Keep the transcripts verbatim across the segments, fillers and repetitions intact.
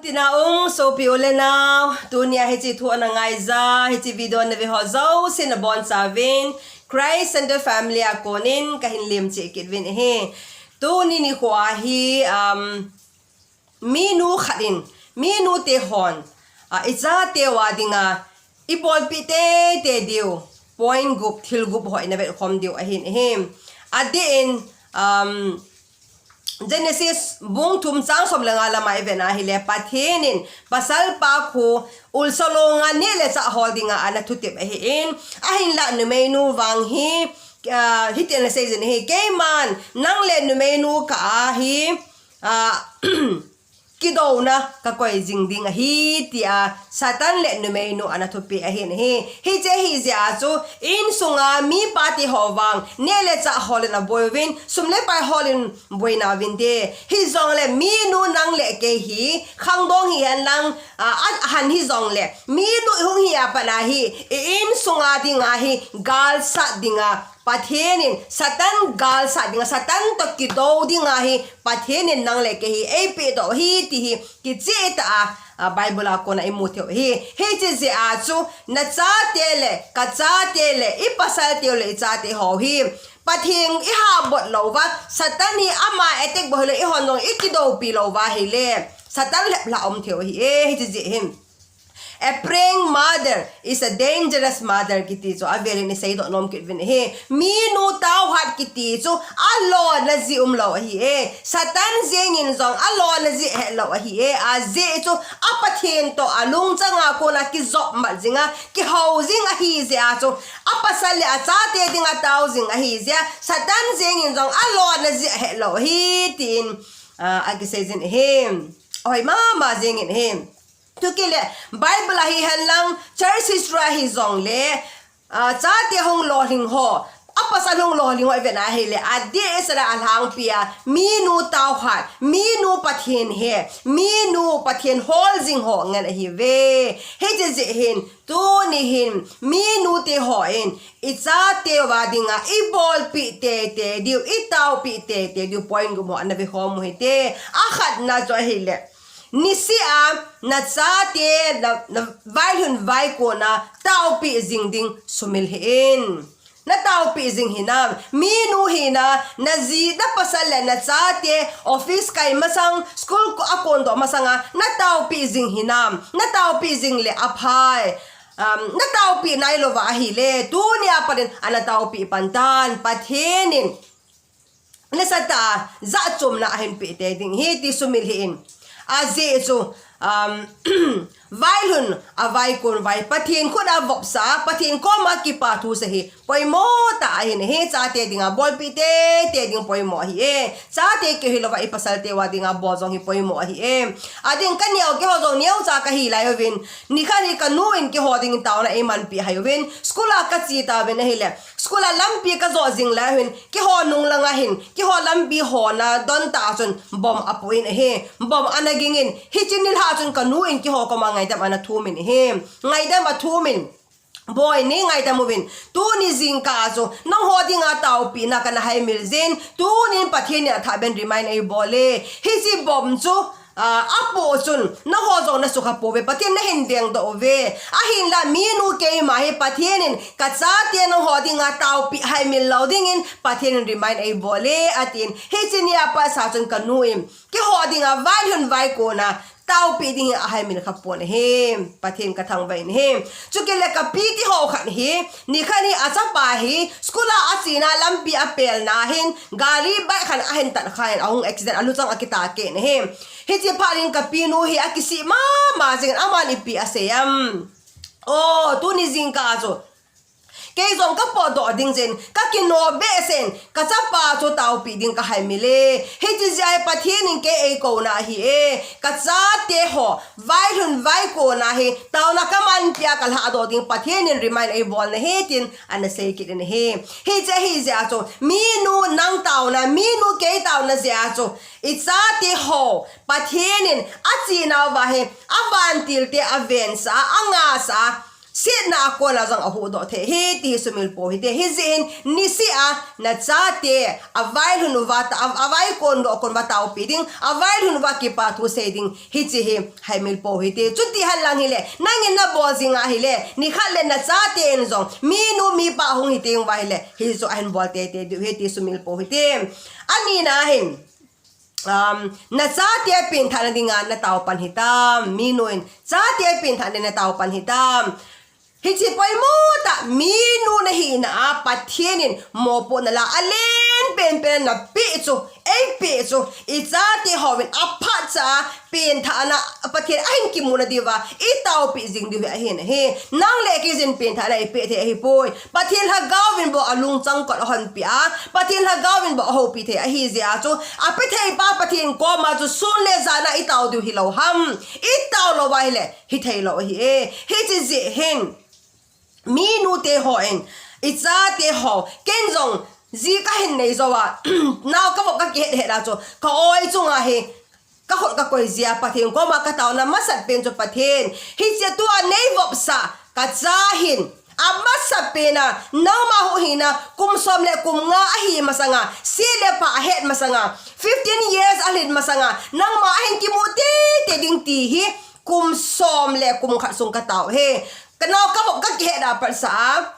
Tina um, sopi u le nau, tunia hiche thu ana ngaija, hiche video nave ho jousen nabonchauvin, Christ Center Family a konin kahin lemcheh kit uvin ahi. Tuni nikho hi, um, minu khat in, minu te hon, a, ichateu a dinga, ibolpi teitei diu, point gup, thil gup ho ina vetkhom diu ahin ahi. Adeh in, um, Genesis bung thum chang som le nga lama ivet na hile, Pathen in pasal pa khu ulsa longa neh le chah hol dinga ana thutep ahin, ahinla numeinu vang hi, ah, hitin ana seijin ahi, keiman nang le numeinu kah a hi, ah, kidouna kakoi jing ding ahi, tia Satan le numeinu ana thupeh ahin ahi. Hiche hijeh a chu insunga mipa te ho vang neh le chah holin aboiuvin, sum le pai holin boina uvinte. Hijongle minu nang le kei hi khangdong hihen lang, a, an ahan hijongle minu ihung hi a pat a hi, i insunga dinga hi galsat dinga Pathen in Satan galsat dinga, Satan toh kidou dinga hi Pathen in nang le kei hi eipehdoh ahi ti hi kichehtah a, a, Bible a kona imu theiu ahi. Hiche jeh a chu nachate le kachate le ipasal teu le ichate ho hi Pathen ihabol louva, Satan hi ama attack bol hile, ihon jong ikidoupi louva hile, Satan lheplhah um theiu ahi e, hiche jeh hin. A praying mother is a dangerous mother kiti chu avelin iseidoh nom kit uvin ahi. Minu taohat kiti chu alona jeh umlou ahi e. Satan jengin jong alona jeh hetlou ahi e. Ajeh chu a Pathen toh alungchang a kona kijopmat jinga, kihou jing ahi jeh a chu, apasal le achate dinga tao jing ahi jeh a, Satan jengin jong alona jeh hetlou ahi tin, ah, akiseijin ahi. Hoi mama jengin ahi. Chukit le Bible a hihen lang, church history a hijongle, ah, chate hung lolhing ho, apasal hung lolhing ho ivet na hile, adeh sela alhangpi a minu taohat, minu Pathen he, minu Pathen hol jing ho ngen ahiuve. Hiche jeh hin, tuni hin, minu te hon ichateu a dinga ibolpi teitei diu, itaopi teitei diu point gup ho ana vekhom u hite. Akhatna chu ahile, niseh a nachate na, navailhun vaikon a taopi jing ding sumil hih in. Nataopi jing hinam? Minu hina, naji, napasal le nachate office kai masang, school ko-, akondoh masanga nataopi jing hinam? Nataopi jing le aphai. Um, nataopi nailouva ahile, tunia patin ana taopi pan tan. Pathen in nasatah a jachatna ahin peh tei ding ahi ti sumil hih in. Ajeh chu, um, vailhun a vaikon vai, Pathen khut a vopsa, Pathen koma kipa thusei hi poimo tah ahin ahi, chate dinga bolpi teitei ding poimo ahi e. Chate keu hilouva ipasal teu a dinga bol jong hi poimo ahi e. Adeh in kaneo, keiho jong neocha kahi lai uvin, nikhat hi kanu in keiho dingin taona eimanpi hai uvin, school a kache tauvin ahile, school a lampi kajot jing lai uvin, keiho nung langa hin, keiho lampi hona don tah a chun bomb apoh in ahi. Bomb ana ging in, hiche nilhah chun kanu in keiho koma ngaidam ana thum in ahi. Ngaidam athum in, Boi, nei ngaidam uvin, tuni jingkah a chu nangho dinga taopina kana haimil jin, tunin Pathen in athah beh in remind eibol e. Hiche bomb chu, ah, apoh chun nangho jong nasukha pouve, Pathen nahin vengdoh uve. Ahinla minu keima hi Pathen in kachate nangho dinga taopi haimil lou dingin Pathen in remind eibol e, atin. Hiche nia patsa chun kanu in keiho dinga vailhun vaikon a taopi ding hi ahaimil khapon ahi. Pathen kathangvah in ahi. Chukit le kapi ti ho khat hi, nikhat hi achapa hi school a achena lampi apelna hin, gari bike khat ahin tatkhan ahung accident, aluchang akitah keh in ahi. Hiche phat in kapinu hi akisih mama jingin, aman ipi asei em? O, tuni jingkah a chu kei jong kapotdoh ding jin, kakino behseh in, kachapa chu taopi ding kahaimil e. Hiche jeh a hi Pathen in kei eikouna ahi e. Kachate ho vailhun vaikon a hi taona kamanpi a kalhahdoh ding Pathen in remind eibolna ahi, tin ana seikit in ahi. Hiche hijeh a chu minu nang taona, minu kei taona jeh a chu ichate ho Pathen in achenauva hi avantilte avensa a, angasa a, Setna a kona jong ahuhdoh thei ahi ti hi sumil pou hite. Hijeh hin niseh a nachate availhun uva ta, a, avaikon doh kon uva taopi ding, availhun uva kipa thu sei ding, hiche hi haimil pou hite. Chuti henlang hile, nangin nabol jing ahile, nikhat le nachaten jong minu mipa hung hiteng uva hile, hichu ahin bol teitei diu ahi ti sumil pou hite. Anina hin, um, nachate penthahna dinga nataopan hitam, minu in chate penthahna dinga nataopan hitam. Hiche poimo tah, minu nahina a Pathen in mopohna la alen penpen a napeh chu, eipeh chu, ichate hon aphatcha a penthahna Pathen ahin kimuna diuva itaopeh jing diu hi ahin ahi. Nang le kei jin penthahna ipeh thei ahipoi. Pathen Lhagaovin bou alungchang kot ahonpeh a, Pathen Lhagaovin bou ahoupi thei ahijeh a chu, apetheipa Pathen koma chu sun le jana itao diu hilou ham? Itao louva hile, hitheilou ahi e. Hiche jeh hin, minute hon ichate ho, ken jong ji kahin nei jouva, nao kavop kakihet het a chu, ka-oi chunga hi kakhut kakoi jia Pathen koma kataona masatpen chu, Pathen, hiche tua neivopsah kacha hin, amasapena nangma huhhingna kum som le kum nga ahi masanga, se le pha ahet masanga, fifteen years alhin masanga nangma ahin kimu teitei ding ti hi kum som le kum khat sung katao e. Kanao kavop kakihet a patsah a,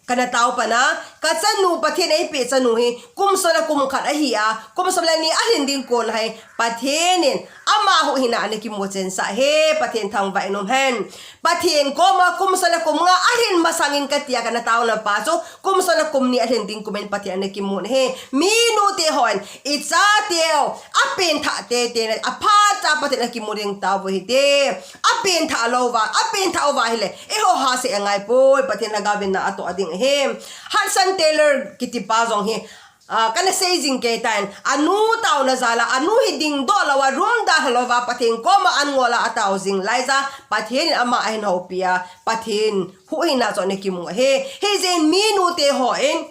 kanatao pan a, kachanu, Pathen eipeh chanu hi kum som le kum khat ahi a, kum som le ni alhin ding kon hi Pathen in ama huhhingna ana kimu chensah e. Pathen thangvah in umhen. Pathen koma kum som le kum nga alhin masangin katia, kanataona pa chu kum som le kum ni alhin ding kumin Pathen ana kimu ahi. Minute hon ichateu apenthah teitei na, aphatcha Pathen akimu ding taovin hite. Apenthah louva, apenthah uva hile, eiho hahsa angaipoi, Pathen Lhagaovin na atoh ding ahi. Hudson Taylor kitipa jong hi, ah, kana sei jing kei tan, anu taona jal a, anu hi dingdoh louva, room dalha louva, Pathen koma an ngol a atao jing laiya, Pathen in ama ahin houpi a, Pathen huhhingna chu ana kimu ahi. Hijeh in minute hon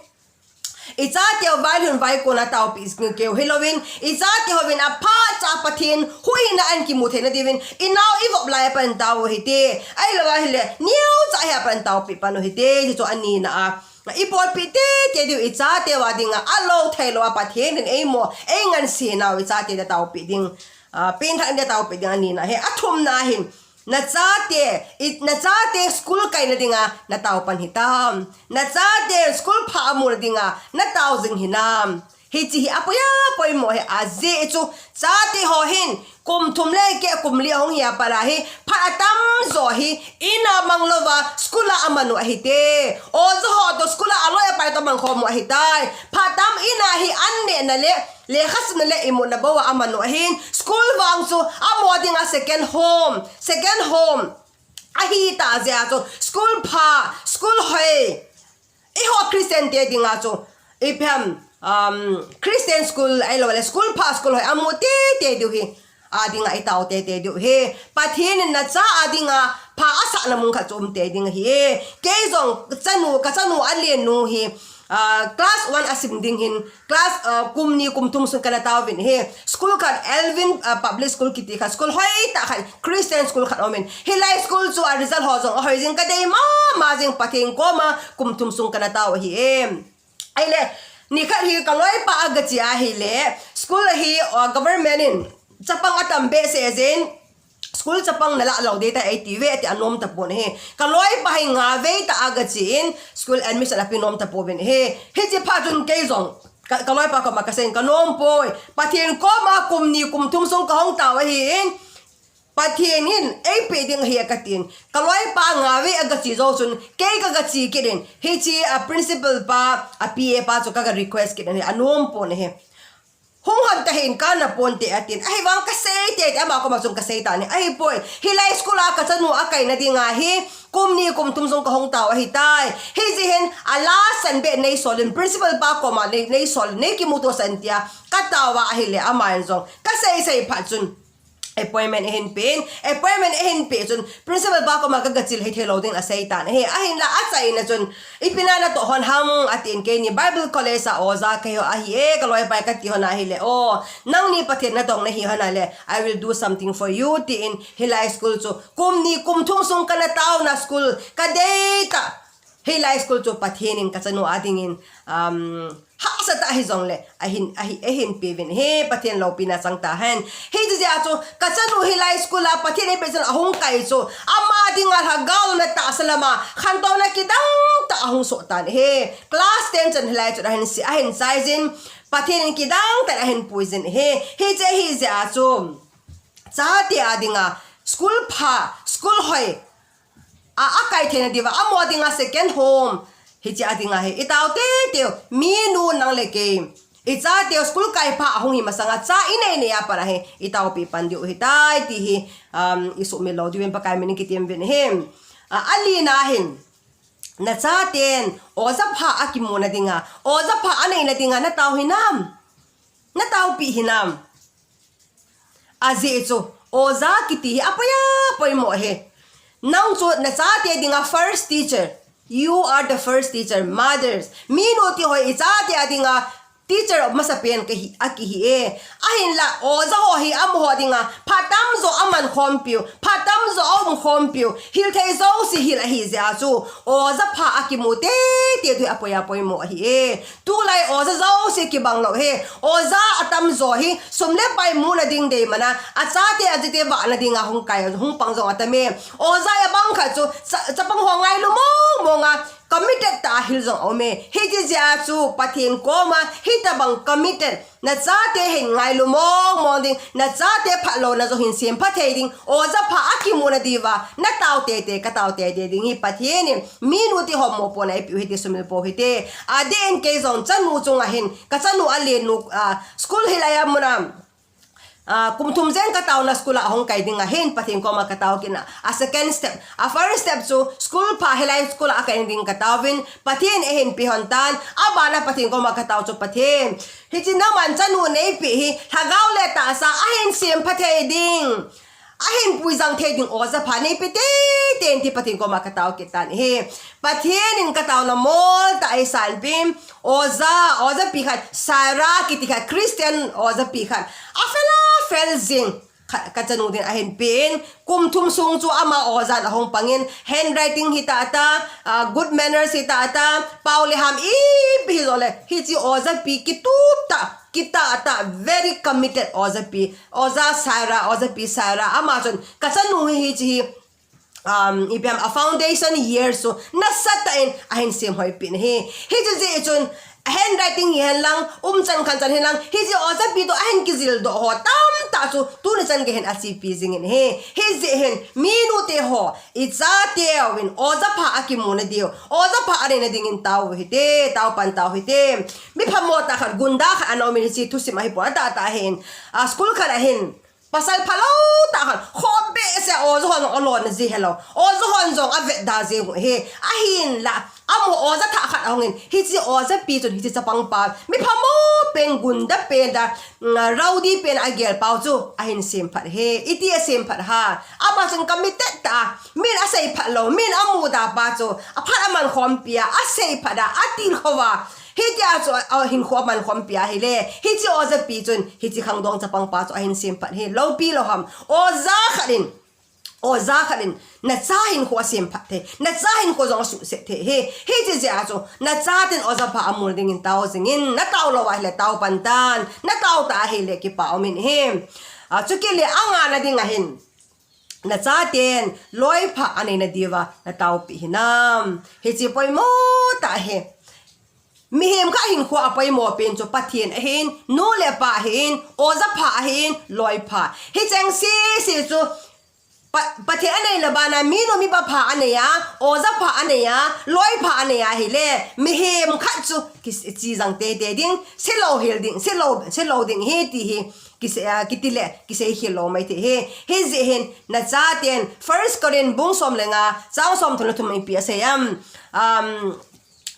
ichateu vailhun vaikon a taopeh jing keu hilouvin, ichateuvin aphatcha Pathen huhhingna ahin kimu theina diuvin, inao ivop lai a pat in taovin hite. Ahilouva hile, neocha hi a pat in taopeh pan u hite. Hichu anina a, ibolpeh teitei diu ichateu a dinga, alou theilouva Pathen in eimo, eingansena u ichate a taopeh ding, ah, penthahna dia taopeh ding anina ahi. Athumna hin, nachate, i, nachate school kaina dinga nataopan hitam. Nachate school pha amuna dinga natao jing hinam? Hiche hi apoi a poimo ahi, ajeh chu chate ho hin kum thum le keh kum li ahung hi a pat a hi, phat atamjo hi in a mang louva school a aman u ahite. Oja ho toh school a aloi apai toh mangkhom u ahitai. Phat tam in a hi an nehna le lekha simna le imutna bou a aman u ahin, school vang chu amaho dinga second home, second home ahitah jeh a chu, school pha, school hoi, eiho Christian te dinga chu, ipi ham, um, Christian school ahilouleh school pha, school hoi amu teitei diu hi, a dinga itao teitei diu hi. Pathen in nacha a dinga pha asahna mun khat chu um teitei ding ahi. Kei jong chanu, kachanu alen nu hi, ah, class one asim ding hin, class, ah, kum ni kum thum sung kana taovin ahi. School khat, Alvin, ah, Public School kiti khat, school hoitah khat, Christian school khat aumin, hilai school chu a result ho jong ahoi jing, kadei mama jing, Pathen koma kum thum sung kana tao ahi e. Ahile, nikhat hi kaloipa agache ahile, school ahi, ah, government in chapang atam behseh jeh in, school chapang nalah lou ding tai eiti uve ati anom tapon ahi. Kaloipa hi nga vei tah agache in school admission ape nom tapouvin ahi. Hiche phat chun kei jong ka, kaloipa koma kaseiyin, kanom poi. Pathen koma kum ni kum thum sung kahung tao ahin, Pathen in eipeh ding ahi katin, kaloipa nga vei agache jou chun kei kagache kit in, hiche a principal pa, a P A pa chu kaga request kit in ahi, anom pon ahi. Hung hon tahih in kana ponte atin. Ahivang kasei teitei, ama koma chun kasei tan ahi. Ahipoi, hilai school a kachanu akaina dinga hi kum ni kum thum sung kahung tao ahitai. Hijeh hin ala san beh neisol in, principal pa koma nei, neisol, neikimuto sah in tia katao a ahile, aman jong kasei sei phat chun appointment eihin pen, appointment eihin pe chun principal pa koma ka gachil hithei lou ding asei tan ahi. Ahinla achaina chun, ipi na natoh hon ham atin, keini Bible college a oja kahi ahi e, ka loipa kati hon ahile, o, nangni Pathen natong nahi hon ahile, I will do something for you, tin hilai school chu kum ni kum thum sung kana taona school, ka deitah. Hilai school chu Pathen in ka chanu a dingin, um, hahsa tah hijongle, ahin, ahi, ahin peuvin ahi, Pathen loupina chang tahen. Hiche jeh a chu, ka chanu hilai school a Pathen in eipeh chun ahung kai chu, ama dinga lhagao na tahsa lama, khantouna kidang tah ahung soh tan ahi. Class ten chan hilai chun ahin si, ahin chaijin, Pathen in kidang tah ahin puijin ahi. Hiche hijeh a chu, chate a dinga, school pha, school hoi, a, akai theina diuva, amaho dinga second home. Hiche a dinga hi, itao teitei u, minu nang le kei. Ichateu school kai pha ahung hi masanga cha inei nei a pat a hi, itaopi pan diu hitai ti hi, um, isuhmil lou diuvin Pakai min in kitem uvin ahi. A, alina hin, nachaten, oja pha akimu na dinga, oja pha anei na dinga, natao hinam? Nataopi hinam? Ajeh chu, oja kiti hi apoi a poimo ahi. Nang chu nachate dinga first teacher. You are the first teacher, mothers. Minu ti hoi ichate a dinga teacher masapen kahi, akihi e. Ahinla, oja ho hi amaho dinga phat tamjo aman khompiu, phat tamjo aum khompiu, hil thei jouse hil ahi jeh a chu, oja pha akimu teitei u hi apoi a poimo ahi e. Tulai oja jouse kibang lou hi. Oja atamjo hi sum le pai muna ding dei mana, achate ajite vahna dinga hung kai, hung pang jong atame. Oja abang khat chu cha, chapang ho ngailu mong monga committed tah a hil jong aume. Hiche jeh a chu Pathen koma hitabang committed, nachate hin ngailu mong mong ding, nachate phatlouna jong hin sempha thei ding, oja pha akimu na diuva, natao teitei, katao teitei ding hi Pathen in minu ti ho mopohna eipeu hite, sumil pou hite. Adeh in kei jong chanu chunga hin, ka chanu alenu, a, school hilai a muna, a, kum thum jen kataona school a ahung kai dinga hin Pathen koma katao kit na. A second step, a first step chu school pha hilai school a akai ding kataovin, Pathen eihin pe hon tan, abana Pathen koma katao chu Pathen. Hiche nangman chanu neipeh hi, lhagao le tahsa ahin sempha thei ding, ahin puijang thei ding oja pha neipe teitei in ti Pathen koma katao kit tan ahi. Pathen in kataona mol tah eisanpeh in, oja, ojapi khat, Sarah kiti khat, Christian ojapi khat, afel afel jing khat, ka chanu din ahin pen, kum thum sung chu ama ojan ahung pangin, handwriting hitah tah, ah, good manners hitah tah, pao le ham ipi hijongle, hiche ojapi kitup tah, kitah tah, very committed ojapi, oja Sarah, ojapi Sarah, ama chun ka chanu hi hiche hi, um, ipi ham, a foundation year chu nasatah in ahin semhoipeh in ahi. Hiche jeh chun handwriting hihen lang, umchan khanchan hihen lang, hiche ojapi toh ahin kijildoh ho tamtah chu tuni chan gei hin achepi jingin ahi. Hijeh hin minu te ho, ichateu vin oja pha akimu na diu, oja pha anei na dingin tao hite, tao pan tao hite. Mi phamo tah khat, gunda khat ana umin, hiche thusim ahipon, atahtah ahin, a, school khat ahin, pasal phalou tah khat, kho behseh a oja hon jong alon ji helou, oja hon jong avetda jing u ahi. Ahinla, amaho oja thah khat ahungin, hiche ojapi chun hiche chapang pa, mi phamo pen, gunda pen a, mm, rowdy pen a agel pau chu ahin semphat ahi. Iti asemphat ham? Ama chun committed tah a, min aseiphat lou, min amuda pa chu aphat aman khompi a, aseiphat a, atilkhou va, hitia chu a, a hinkho aman khompi ahile, hiche ojapi chun hiche khangdong chapang pa chu ahin semphat ahi. Loupi lou ham? Oja khat in, oja khat in nacha hinkho asemphat thei, nacha hinkho jong asuhset thei ahi. Hiche jeh a chu nachaten oja pha amu dingin tao jingin, natao lou ahile tao pan tan, natao tah ahile kipa umin ahi. A, chukit le angana dinga hin, nachaten loi pha anei na diuva nataopi hinam? Hiche poimo tah ahi. Mihem khat hinkho a poimo pen chu Pathen ahin, nu le pa ahin, oja pha ahin, loi pha. Hicheng sese chu Pa, Pathen anei le bana minu mipa pha anei a, oja pha anei a, loi pha anei ahile, mihem khat chu ki, chejang teitei ding, selou hel ding, selou, selou ding ahi ti hi, kisei, a, kiti le, kisei khel lou mai thei ahi. Hijeh hin, nachaten, First Corinth bung som le nga, chang somthum le thum ipi asei ham? Um,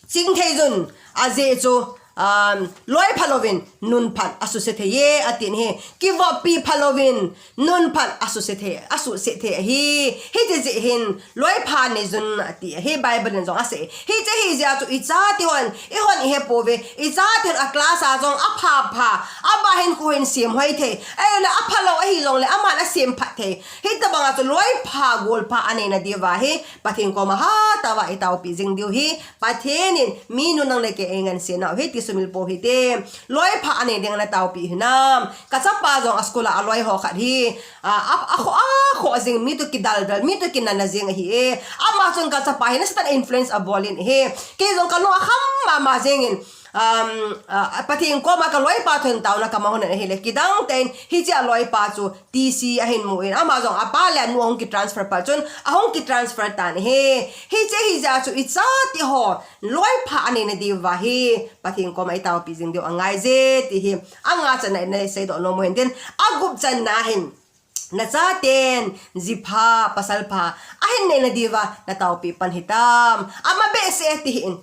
Chingthei jun, ajeh chu, um, loi phalouvin nun phat asuse thei e, atin ahi. Kivoppi phalouvin nun phat asuse thei, asuse thei ahi. Hiti jeh hin loi pha nei un ati ahi, Bible in jong asei. Hiche hijeh a chu ichate hon, eihon ihepouvin, ichate hon a class a jong apha pha, ama hin kho hin sem hoi thei. Ahile aphalou ahi jongle aman asem phat thei. Hitobang a chu loi pha gol pha anei nadiuva hi Pathen koma hatah a itaopi jing diu ahi. Pathen in minu nang le kei eingansena u hi ti sumil pou hite. Loi pha anei ding nataopi hinam? Kachapa jong a school a aloi ho khat hi, a, a, akhoh, akhoh jing, mi toh kidaldal, mi toh kinana jing ahi e. Ama chun kachapa hi nasatah in influence abol in ahi. Kei jong kalung akham mama jingin, um, a, Pathen koma kaloipa thon taona kamang hon ahile, kidang tah in hiche aloipa chu T C ahin mu in, ama jong apa le anu ahung kitransfer phat chun, ahung kitransfer tan ahi. Hiche hijeh a chu ichate ho loi pha anei nadiuva hi Pathen koma itaopi jing diu angaije ti hi anga channa in aseidoh nom u hintin, agup channa hin, nachaten jipha, pasal pha ahin nei nadiuva nataopi pan hitam? Ama behseh ti hin,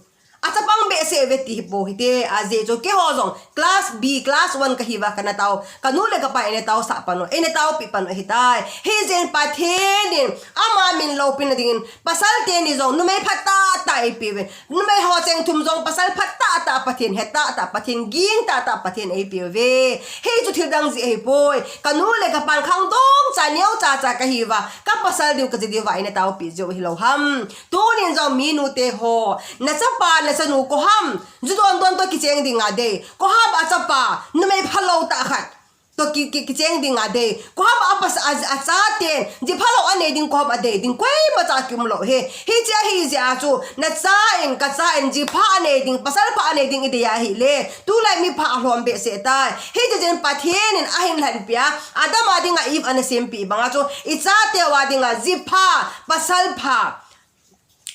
achapang behseh uve ti hi pou hite. Ajeh chu keiho jong class B, class one kahiuva kanatao, kanu le kapa in eina taosah pan u, eina taopi pan u ahitai. Hijeh in Pathen in ama min loupina dingin pasal teni jong numei phatah tah eipeuve. Numei ho cheng thum jong pasal phatah tah, Pathen hetah tah, Pathen gingtah tah Pathen eipeuve. Hichu thil dang jeh ahipoi. Kanu le kapan khangdong cha, neocha cha kahiuva, kapasal diu kaji diuva eina taopi jiu hilou ham? Tunin jong minute ho, nachapa nachanu koi ham ju don don toh kicheng dinga dei, koi ham achapa numei phalou tah khat toh ki, ki, kicheng dinga dei, koi ham apas, a, achaten jiphalou anei ding, koi ham adei ding, koimacha kiumlou ahi. Hiche ahijeh a chu nacha in, kacha in jipha anei ding, pasal pha anei ding idei ahile, tulai mipha alhom behseh tai. Hijeh in Pathen in ahin lhenpia, Adam a dinga Eve ana sempeh banga chu ichateu a dinga jipha, pasal pha,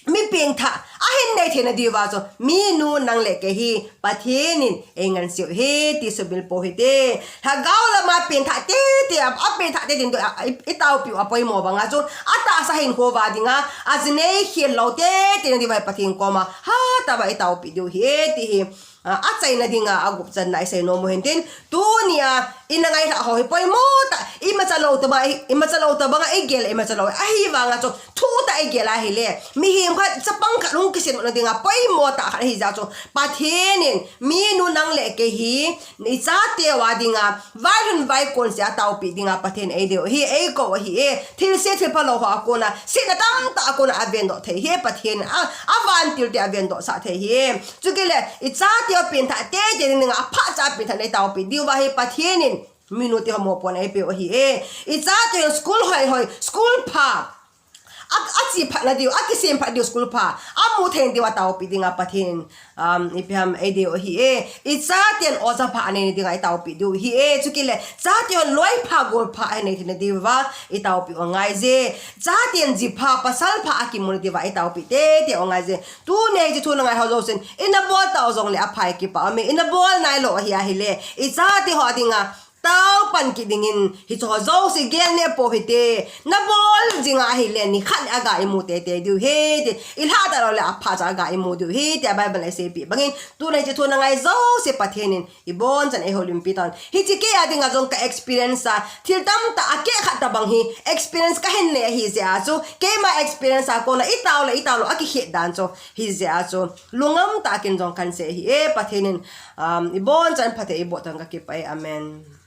mi pengthah ahin nei theina diuva chu minu nang le kei hi Pathen in einganseu ahi ti sumil pou hite. Lhagao lama pengthah tete, a, apengthah tete in, a, i, itaopiu apoimo banga chu atahsa hinkho uva dinga ajinei khel lou tete na diuva Pathen koma hatah a itaopi diu ahi ti hi, a, achaina dinga agup channa isei nom u hintin, tunia ina ngailhah ho hi poimo tah, imacha lou tobanga, i, imacha lou tobanga igel, imacha lou ahivanga chu thutah igel ahile, mihem khat, chapang khat hung kisemdohna dinga poimo tah khat ahijeh a chu Pathen in minu nang le kei hi ichateu a dinga vailhun vaikon seh a taopi dinga Pathen eideiu ahi, eikou ahi e. Thilse thilphalou ho a kona, setna tamtah a kona avendoh thei ahi Pathen, a, avantil te avendohsah thei ahi. Chukit le ichateu pengthah tete ding dinga aphatcha a pengthah nei taopi diuva hi Pathen in minute ho mopohna eipeu ahi e. Ichate hon school hoihoi, school pha, a, ache phatna diu, akisem phat diu school pha amu thei diuva taopi dinga Pathen in, um, ipi ham eideiu ahi e. Ichaten oja pha anei dinga itaopi diu ahi e. Chukit le chate hon loi pha gol pha anei theina diuva itaopiu angaije. Chaten jipha, pasal pha akimuna diuva itaopi tete u angaije. Tuni hiche thu nangai ho jousen ina bol tau jongle aphai, kipah ume. Ina bol nailou ahi ahile, ichate ho dinga taopan kit dingin hiche ho jouse gel neh pou hite. Nabol jinga ahile nikhat le aga imu tete diu ahi ti, ilhah talou le aphatcha aga imu diu ahi tia Bible in eiseipeh bangin, tuni hiche thu nangai jouse Pathen in ibonchan eihoulimpi tauvin. Hiche kei a dinga jong ka experience a, thil tamtah akeh khat tobang hi experience kahin nei ahijeh a chu, keima experience a kona itao le itao lou akikhet dan chu hijeh a chu lungngam tah in jong kahin sei ahi e. Pathen in, um, ibonchan phatthei eiboh tauhen, kakipah e. Amen.